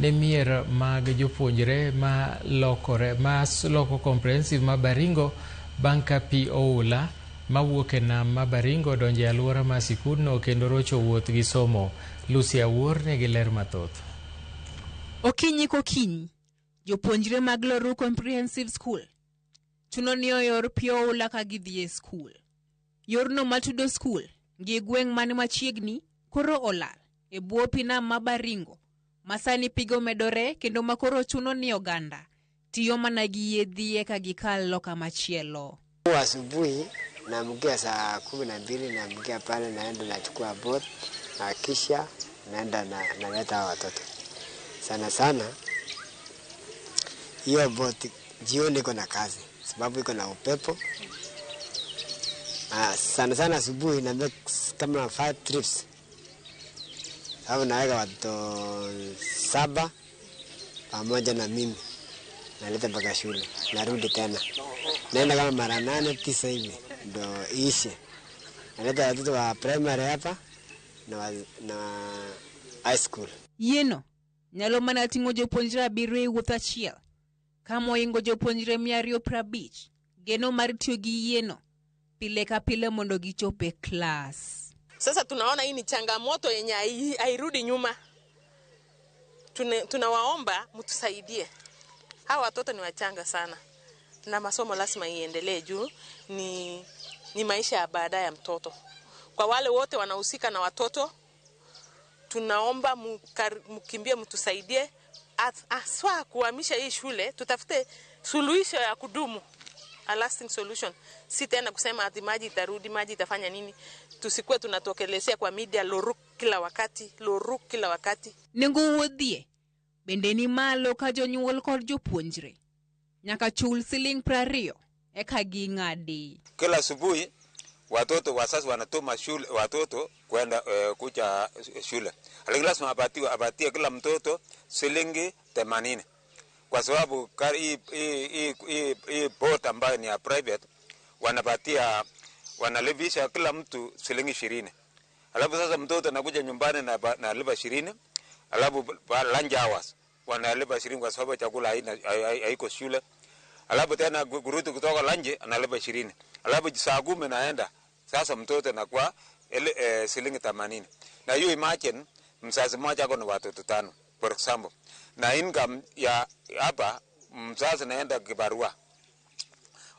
Ne mier mag jopuonjre ma lokore ma loko comprehensive ma Baringo bang' ka pi oula mawuok e nam ma Baringo donjo e alwora mar sikundno kendo rocho wuoth gi somo. Lucy Awuor nigi ler mathoth. Okinyi kokinyi, jopuonjre mag Loruk Comprehensive School chuno ni oyor pi oula ka gidhi e skul. Yorno matudo skul gi gweng' man machiegni koro olal e bwo pi nam ma Baringo ma sani pigo medore kendo ma koro chuno ni oganda tiyo mana gi yiedhi eka gikal loka machielo. Asubuhi naamkia saa 12, naamkia pale, naenda nachukua boat na kisha naenda na naleta watoto. Sana sana hiyo boat jioni iko na kazi sababu iko na upepo. Sana sana asubuhi na make kama 5 trips. Sababu naweka watoto 7 pamoja na mimi, naleta mpaka shule, narudi tena. Naenda kama mara 8 9 hivi ndo iishe. Naleta watoto wa primary hapa na high school. Yieno nyalo mana ting'o jopuonjre 7 e wuoth achiel. Ka moingo jopuonjre 250 geno mar tiyo gi yieno pile ka pile mondo gichop e klas. Sasa tunaona hii ni changamoto yenye hairudi nyuma. Tunawaomba mtusaidie. Hawa watoto ni wachanga sana na masomo lazima iendelee juu ni maisha ya baadaye ya mtoto. Kwa wale wote wanahusika na watoto, tunaomba mkimbie mtusaidie aswa kuhamisha hii shule, tutafute suluhisho ya kudumu, a lasting solution. Si tena kusema ati maji itarudi, maji itafanya nini. Tusikuwe tunatokelezea kwa media Loruk kila wakati, Loruk kila wakati. Nengo wuodhie bende ni malo ka jonyuol kod jopuonjre nyaka chul siling 20 eka ging'adi. Kila asubuhi watoto wazazi wanatuma shule watoto kwenda kuja shule. Lakini lazima apatie kila mtoto shilingi 80. Kwa sababu hii boat ambayo ni ya private wanapatia, wanalipisha kila mtu shilingi 20. Alafu sasa mtoto anakuja nyumbani na analipa 20. Alafu lunch hours wanalipa 20 kwa sababu chakula haiko shule. Alafu tena kurudi kutoka lunch analipa 20. Alafu saa 10 naenda sasa mtoto anakuwa shilingi 80. Na hiyo imagine mzazi mmoja ako na watoto 5 for example. Na income ya hapa mzazi naenda kibarua.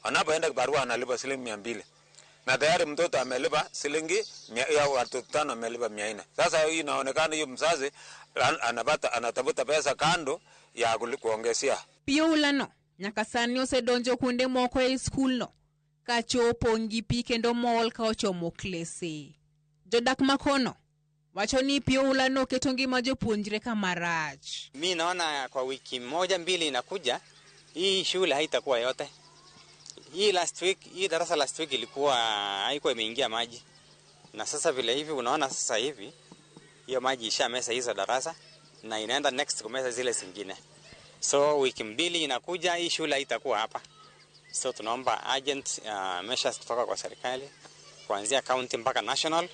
Anapoenda kibarua analipa shilingi 200. Na tayari mtoto amelipa shilingi ya watoto 5 amelipa 400. Sasa hii inaonekana hiyo mzazi anapata anatafuta pesa kando ya kuongezea. Pi oulano nyaka sani osedonjo kuonde moko e skulno kachopo gi pi kendo mol ka ochomo klese. Jodak makono wacho ni pi oulano keto ngima jopuonjre kama rach. Mi naona kwa wiki 1 2 inakuja hii shule haitakuwa yote. Hii last week, hii darasa last week ilikuwa haikuwa imeingia maji. Na sasa vile hivi unaona sasa hivi hiyo maji ishamesa hizo darasa na inaenda next kumesa zile zingine. So wiki 2 inakuja hii shule haitakuwa hapa. So tunaomba urgent measures kutoka kwa serikali kuanzia county mpaka national,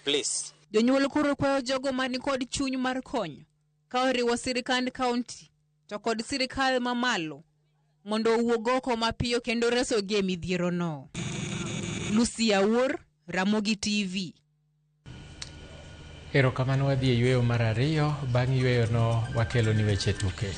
please. Jonyuol koro kwayo jogo man kod chuny mar konyo ka oriwo sirikand county to kod sirikal mamalo mondo owuog oko mapiyo kendo resogi e midhierono. Lucy Awuor, Ramogi TV. Erokamano, wadhi e yweyo mar 2. Bang' yweyono wakelo ni weche tuke.